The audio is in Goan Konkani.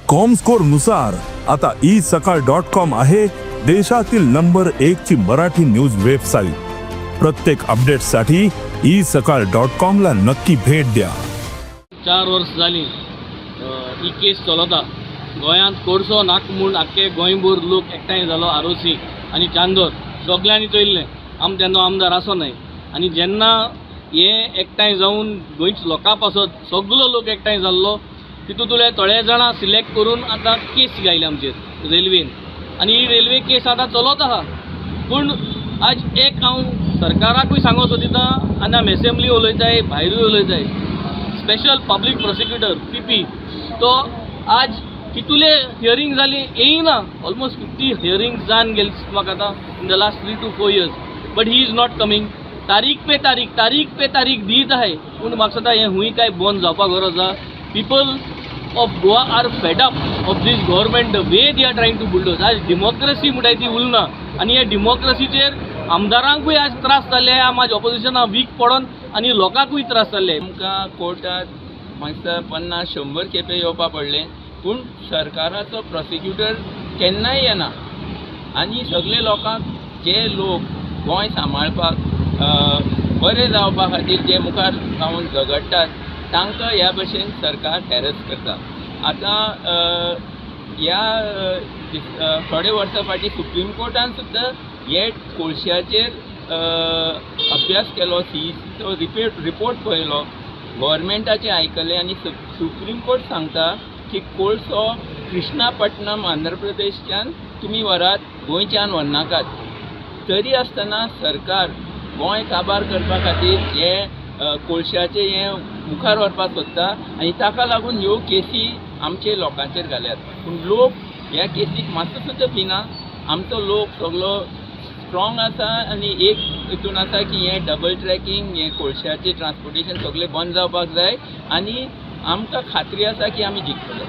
कॉमस्कोर नुसार आता ई सकाळ डॉट कॉम आहे देशातील नंबर 1 ची मराठी न्यूज वेबसाईट. प्रत्येक अपडेटसाठी ई सकाळ डॉट कॉम ला नक्की भेट द्या. 4 वर्स जालीं ही केस चलता. गोंयांत कोळसो नाक म्हूण आख्खे गोंयभर लोक एकठांय जालो. आरोसी आनी चांदोर सगल्यांनी चोयल्लें, आम तेन्ना आमदार आसो न्हय. आनी जेन्ना हे एकठांय जावन गोंयच्या लोकां पासत सगलो लोक एकठांय जाल्लो, तितूंतले थोडे जाणां सिलेक्ट करून आतां केस घायली आमचेर रेल्वेन आनी ही रेल्वे केस आतां चलत आहा. पूण आज एक हांव सरकाराकूय सांगूंक सोदिता आनी आमी एसेंब्ली उलयताय, भायरूय उलयताय, स्पेशल पब्लीक प्रोसिक्युटर पीपी तो आज कितुले हियरींग जाली येयना. ऑलमोस्ट 50 हियरींग जावन गेली म्हाका आतां in the last 3 to 4 years, but he is not coming. तारीख पे तारीख, तारीख पे तारीख दीत आहाय. पूण म्हाका दिसता हें हुंय काय बंद जावपाक गरज आहा. People of Goa are fed up of this government, the way they are trying to bulldoze. आज डेमोक्रेसी म्हणटाय ती उरना आनी ह्या डेमोक्रेसीचेर आमदारांकूय आज त्रास जाल्ले. आम आज ऑपोजिशना वीक पडोन आनी लोकांकूय त्रास जाल्ले. आमकां कोर्टात म्हाका 50 100 खेपे येवपा पडलें, पूण सरकाराचो प्रोसिक्युटर केन्नाय येना. आनी सगळे लोकांक, जे लोक गोंय सांबाळपाक, बरें जावपा खातीर जे मुखार रावन झगडटात, तांकां ह्या भशेन सरकार हॅरस करता. आतां ह्या थोडे वर्सां फाटीं सुप्रीम कोर्टान सुद्दां हे कोळश्याचेर अभ्यास केलो, सीईसीचो रिपोर्ट पळयलो, गव्हर्मेंटाचें आयकलें आनी सुप्रीम कोर्ट सांगता की कोळसो कृष्णापट्टनम आंध्र प्रदेशच्यान तुमी व्हरात, गोंयच्यान व्हरनाकात. तरी आसतना सरकार गोंय काबार करपा खातीर हे कोळशाचें हें मुखार व्हरपाक सोदता आनी ताका लागून ह्यो केसी आमचे लोकांचेर घाल्यात. पूण लोक ह्या केसीक मातसो सुद्दां भिना. आमचो लोक सगलो स्ट्रॉंग आसा आनी एक हितून आसा की हें डबल ट्रॅकिंग, हें कोळशाचें ट्रान्सपोर्टेशन सगळें बंद जावपाक जाय आनी आमकां खात्री आसा की आमी जिखतले.